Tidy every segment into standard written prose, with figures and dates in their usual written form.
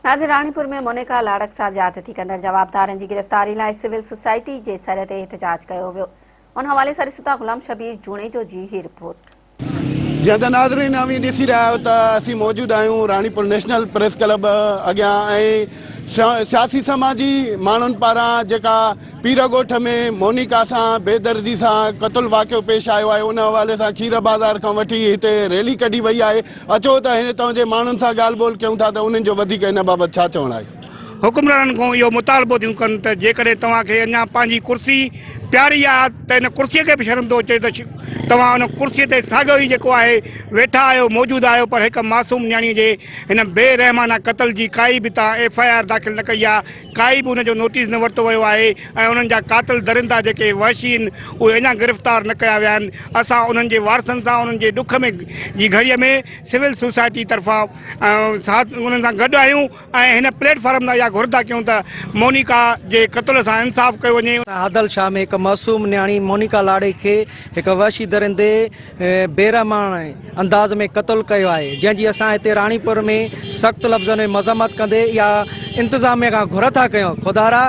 ناظرين راڻيپور ۾ مونيڪا لاڙڪ سان زيادتي ڪندڙ جوابدارن جي گرفتاري لاء سول سوسائٽي جي سڏ تي احتجاج ڪيو ويو ان حوالي سان ڏسون ٿا غلام شبير جوڻيجو جي هي رپورٽ. جيئن ته ناظرين اوهين ڏسي رهيا آهيو ته اسين موجود آهيون راڻيپور نيشنل پريس ڪلب اڳيان ۽ سياسي سماجي ماڻهن پاران جيڪا پير ڳوٺ ۾ مونيڪا سان بيدردي سان قتل واقعو پيش آيو آهي ان حوالي سان کير بازار کان وٺي هتي ريلي ڪڍي وئي آهي اچو ته هتان جي ماڻهن سان ڳالهه ٻولهه ڪيون ٿا ته انهن جو وڌيڪ ان بابت ڇا چوڻ آهي. حڪمرانن کان اهو مطالبو ٿيون ڪن ته جيڪڏهن توهان کي اڃا پنهنجي ڪرسي پياري آهي ته ان ڪرسي کي به شرم ٿو اچي ته توهان ان ڪرسي تي ساڳيو ئي جيڪو آهي ويٺا آهيو موجود آهيو پر هڪ معصوم نياڻي جي هن بي رحمانه قتل جي ڪائي به توهان ايف I R داخل نه ڪئي آهي ڪائي به ان جو نوٽيس نه ورتو ويو آهي ۽ انهن جا قاتل درندا جيڪي وحشي آهن اهي اڃا گرفتار نه ڪيا ويا آهن اسان انهن جي وارثن سان انهن جي ڏک ۾ جي گهڙي ۾ سول سوسائٽي طرفان ساٿ انهن سان گڏ آهيون ۽ هن پليٽ فارم تان اها گهر ٿا ڪيون ته مونيڪا جي قتل سان انصاف ڪيو وڃي. عادل شاهه ۾ هڪ معصوم نياڻي مونيڪا لاڙي کي هڪ وحشي درندي بيرحماڻي انداز ۾ قتل ڪيو آهي جنهن جي اسان هتي راڻيپور ۾ سخت لفظن ۾ مذمت ڪندي اها انتظاميه کان گهر ٿا ڪيون خدارا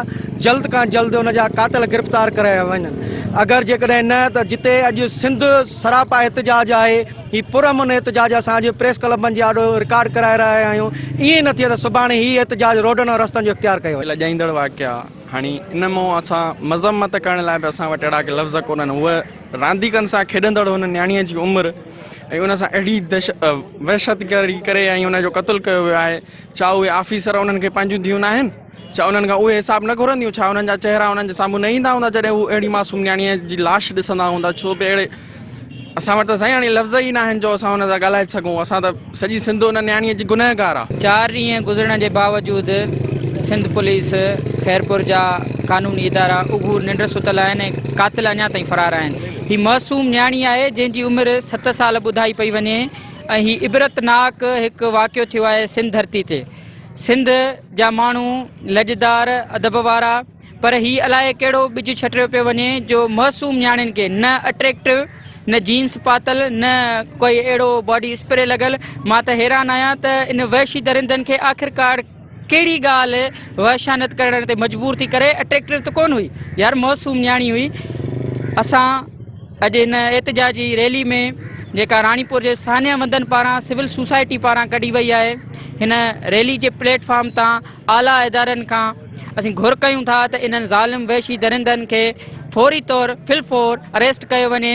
جلد کان جلد ان جا قاتل گرفتار ڪرايا وڃن اگر جيڪڏهن نه ته جتي اڄ سنڌ سراپا احتجاج آهي هي پرامن احتجاج اسان اڄ پريس ڪلبن جي آڏو رڪارڊ ڪرائي رهيا آهيون ائين نه ٿئي ته سڀاڻي هي احتجاج روڊن ۽ رستن جو اختيار ڪيو وڃي. لڄائيندڙ واقعا هاڻي ان مون اسان مذمت ڪرڻ لاء به اسان وٽ اهڙا ڪي لفظ ڪونهن هوء رانديڪن سان کيڏندڙ هن نياڻيء جي عمر ۽ ان سان اهڙي وحشتگري ڪري ۽ ان جو قتل ڪيو ويو آهي ڇا اهي آفيسر انهن کي پنهنجون ڌيئون ناهن ڇا انهن کان اهي حساب نه گهرنديون ڇا انهن جا چهرا انهن جي سامهون نه ايندا هوندا جڏهن هو اهڙي معصوم نياڻيء جي لاش ڏسندا هوندا ڇو به اهڙي اسان وٽ ته سائين هاڻي لفظ ئي ناهن جو اسان ان سان ڳالهائي سگهون اسان ته سڄي سنڌ ان نياڻيء جي گنهگار آ. چار ڏينهن گذرڻ جي باوجود سنڌ پوليس خيرپور جا قانوني ادارا اگهور ننڊ ستل آهن ۽ قاتل اڃا تائين فرار آهن. هي معصوم نياڻي آهي جنهن جي عمر ست سال ٻڌائي پئي وڃي ۽ هي عبرتناڪ هڪ واقعو ٿيو آهي سنڌ ڌرتي تي. سنڌ جا ماڻهو لڄدار ادب وارا پر هي الائي ڪهڙو ٻج ڇٽريو پيو وڃي جو معصوم نياڻين کي نه اٽريڪٽو نه جينس پاتل نه ڪوئي اهڙو باڊي اسپري لڳل مان ته حيران آهيان ته ان وحشي درندن کي آخرڪار ڪهڙي ڳالهه وحشانيت ڪرڻ تي مجبور ٿي ڪري اٽريڪٽو ته ڪونه هئي يار معصوم نياڻي هئي اسان اڄ هن احتجاجي ريلي ۾ جيڪا راڻيپور جي سانحه وندن پاران سول سوسائٽي پاران ڪڍي وئي آهي هن ريلي جي پليٽ فارم تان اعليٰ ادارن کان اسين گهر ڪيون ٿا ته انهن ظالم وحشي درندن کي فوري طور في الفور اريسٽ ڪيو وڃي.